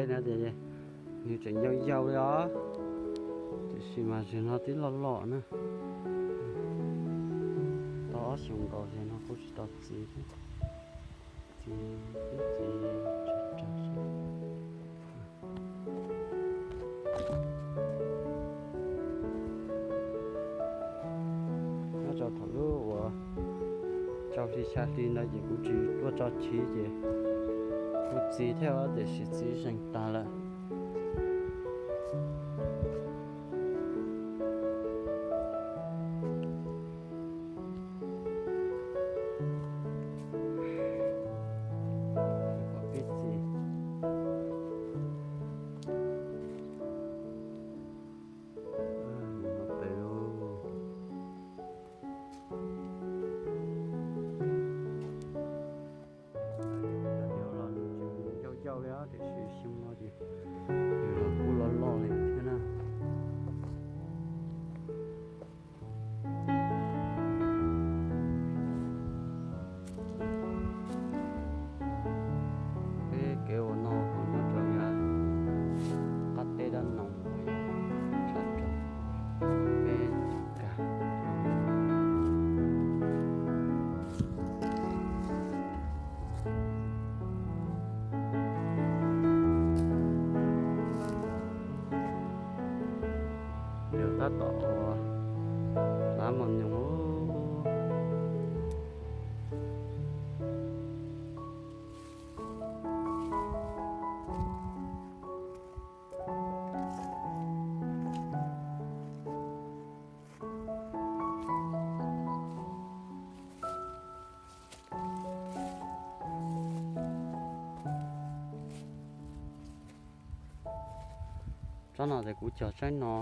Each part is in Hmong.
No ces nws tseem yau yau li os, tiam sis mas zaum no twb loj loj na. Tau ob xyoos nkaus zaum no kuj tsis tau txiv thiab. Txiv, txiv tsawg tsawg xwb. Nyob rau thaum lub uas rau hli xya hli ntawd ces kuv tsis tuaj tso chiv ces kuv txiv thiab tiam sis txiv zeeg tag lawm. Peb txiv mus no pem lauj. Cov diav los nws tseem yau yau li os, tiam sis xyoo no ces nws los kuj loj loj li thiab na. Peb kev ua noj nyob rau yav qab teb dab no, peb kag. Yog tab tom ua hlab mos nyoos. Tsob no ces kuv cog tsaib no,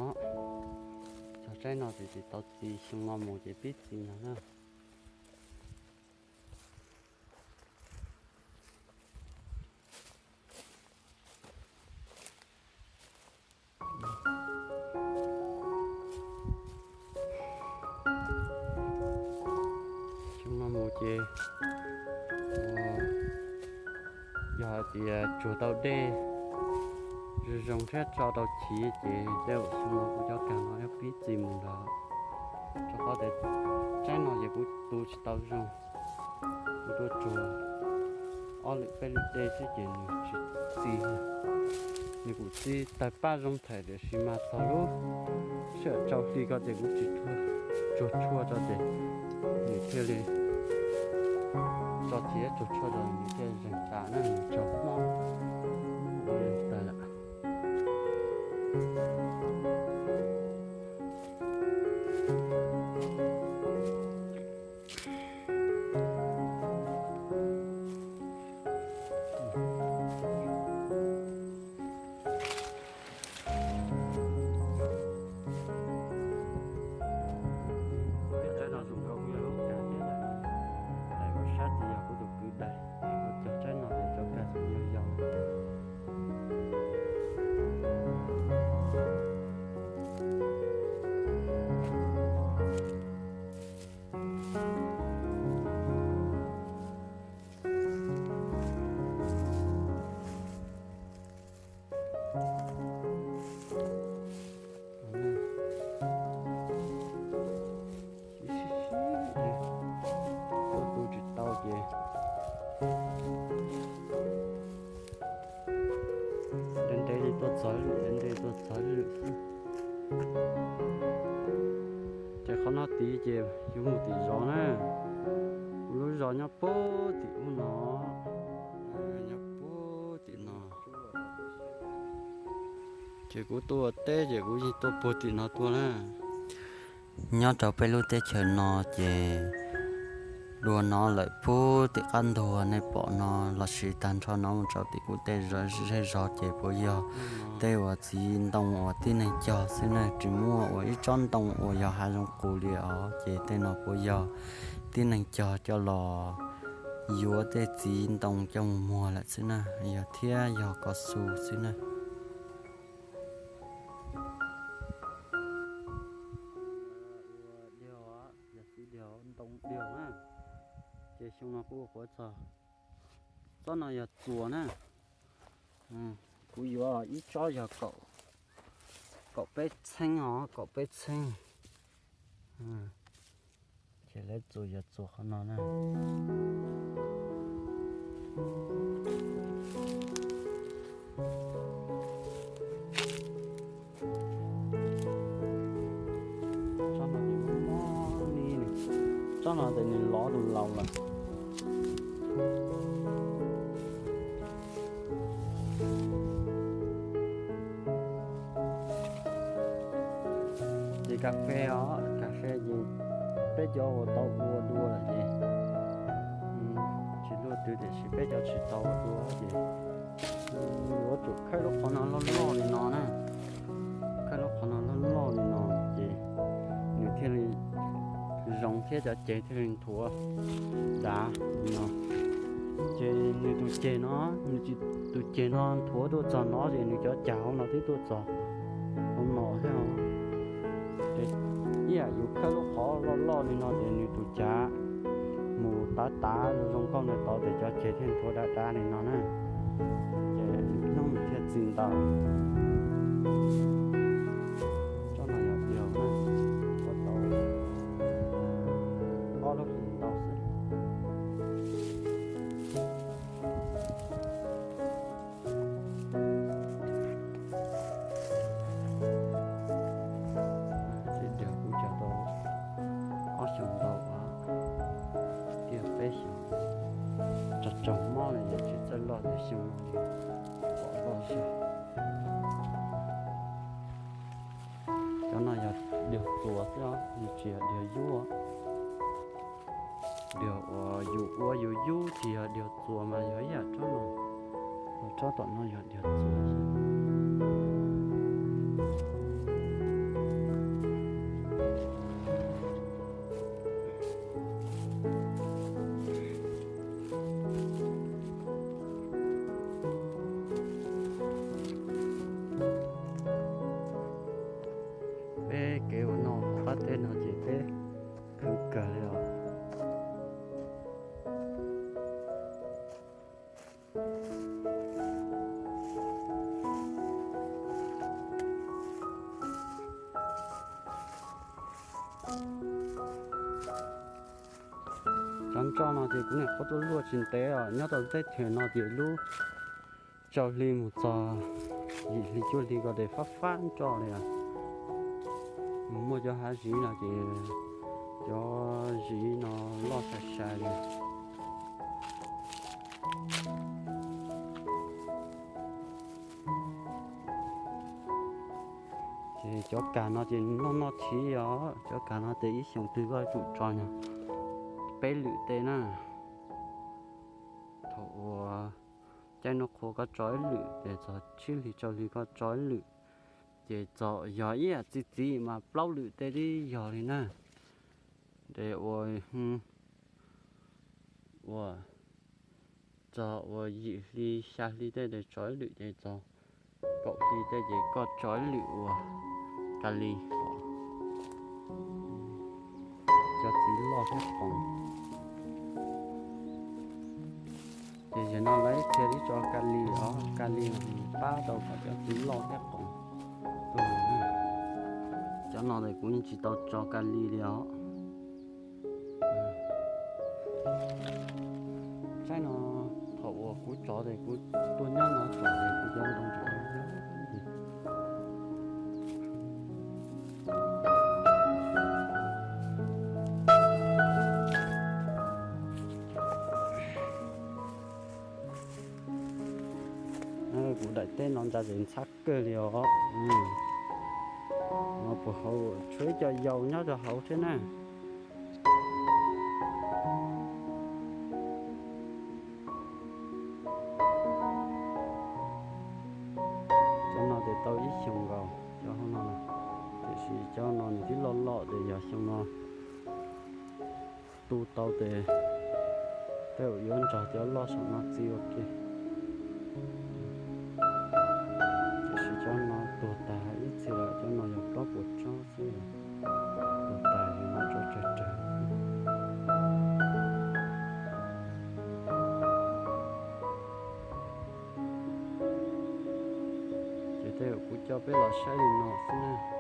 cog tsaib no ces tsis tau txiv, xyoo no mus ces pib txiv no na. Xyoo no mus ces yog hais tias tsuag tau dej zoo zoo thiab tso tau chiv ces tej zaum xyoo no kuv cov kag no yuav pib txiv mus ntag, rau qhov tias tsaib no ces kuv tu tsis tau zoo. Kuv tuaj tsuag ob lwm peb lwm dej xwb ces nws tsis txiv. Nws kuj txiv tawg paj zoo thaum tiam sis mas txog lub sij hawm rau hli ko ces kuv tsis tsuag tshua tso ces nws thiaj li tso txiv tsuag tshua rau nws thiaj zeeg tas na, nws raug mob ua li ntawd lawm. Tsaib no zoo nkauj, kuv yog lub kag thiab lawm, daim uas sab tid yog kuv tus kwv daim, kuv cog tsaib no ces rau kag yau yau. Sib sib sib, tuaj tu tsis tau ces ntev ntev li tuaj txog lwm, ntev ntev li tuaj txog lwm xwb. Ces qhov no tid ces yuav mus tim zos na, kuv lub zos nyob puag tim ub no, nyob puag tim no. Ces kuv tuaj ua teb ces kuv yeej tuaj puag tim no tuaj na. Nyob rau peb lub teb chaws no ces dua no lawm puag tim qab ntuag nej pom no lossis tag nrho no mus rau tim kuv tej zej zog ces puas yog tej uas txiv ntoo uas tib neeg cog xwb na, tsis muaj uas ib tsob ntoo uas yog hav zoov qus li os. Ces tej no puas yog tib neeg cog coj los yuav tej txiv ntoo coj mus muag lawm xwb na, yog thiab yog kav xu xwb na. Ua diav, yog txiv diav ntoo diav na. Ces xyoo no kuv ua quav txog, tsob no yog txuas na, kuv Kuv yuav ib tsob yog kaum, kaum peb txheeb os, kaum peb txheeb. Ces lawv txuas yog txuas qhov no na. Tsob no ces mob mob li, tsob no ces nws lov tus laus lawm. Ces kas fes os, kas fes ces peb cov uas tau ua dua lawm ces tsis luaj twg, tiam sis peb cov tsis tau ua dua ces yuav tsum khawb lub qhov no loj loj li no na. Khawb lub qhov no loj loj li no ces nws thiaj li zoo thiab cov ceg thiaj li nthuav dav li no. Ces nws tus ceg no, nws tus ceg no nthuav tuaj txog no ces nws cov cag hauv no twb tuaj txog hauv no thiab. Ces ib yam yus khawb lub qhov loj loj li no ces nws tus cag mus tav tav zoo zoo nkauj ntawd tod ces cov ceg thiaj nthuav dav dav li no na. Ces hnub nws thiaj txi ntau. Tsob no yog diaug na, ua tau ob lub hlis ntau xwb. Txiv diaug kuv cog tau ob xyoos ntau, tiag peb xyoos, tsaug tsaug mob li yog tsis txawj loj tias xyoo no li pom loj xwb. Cov no yog diaug txuas xwb os, nws tsis yog diaug yub. Diaug uas yus ua yus yub tsis yog diaug txuas mas yog ib yam tsob no, tsob tom no yog diaug txuas xwb. Peb kev ua noj hauv qab teb no ces peb khwv kawg li os. Cov nroj no ces kuv niam qhuav tuaj luaj tsis ntev os, nyob rau teb chaws no ces lub rau hli mus txog yim hli cuaj hli ko ces fab fab nroj li os. Mus muaj cov hav ziv no ces cov ziv no loj sai sai li. Ces cov kas no ces noj noj chiv os, cov kas no ces ib xyoos twg koj tsum tso nyog peb lwm tej na. Thaum uas caij noj qhuav koj tso ib lwm, ces txog tsib hlis rau hlis koj tso ib lwm, ces txog yog ib yam txi txiv mas plaub lwm tej twb yog li na. Ces ua, ua txog uas yim hli xya hli tej ces tso ib lwm, ces txog kaum hli tej ces koj tso ib lwm ua ka li. Cov txiv loj thiab qoos. Ces zaum no lawv txia ib tso ka li os, ka li mas pab tau kom cov txiv loj thiab qoos tuaj. Cov no ces kuv yeej tsis tau tso ka li li os. Tsaib no thaum uas kuv tsov ces kuv tuaj nyob no tsov ces kuv cov ntoo tsov. Kuv daim teb no ntsa ces ntxhab kawg li os. Puag hauv tshuav ib co yau nyob rau hauv thiab na. Cov no ces tau ib xyoos nkaus cov hauv no, tiam sis cov no nws twb loj loj ces yog xyoo no tu tau ces tej zaum yuav nrog cov loj saum no txi ua ke. Tiam sis cov no tuag tag ib txhia lawm, cov no yog plaub puas tsob xwb, tuag tag li no tso tsawg tsawg. Ces kuv coj peb los saib li no xwb na.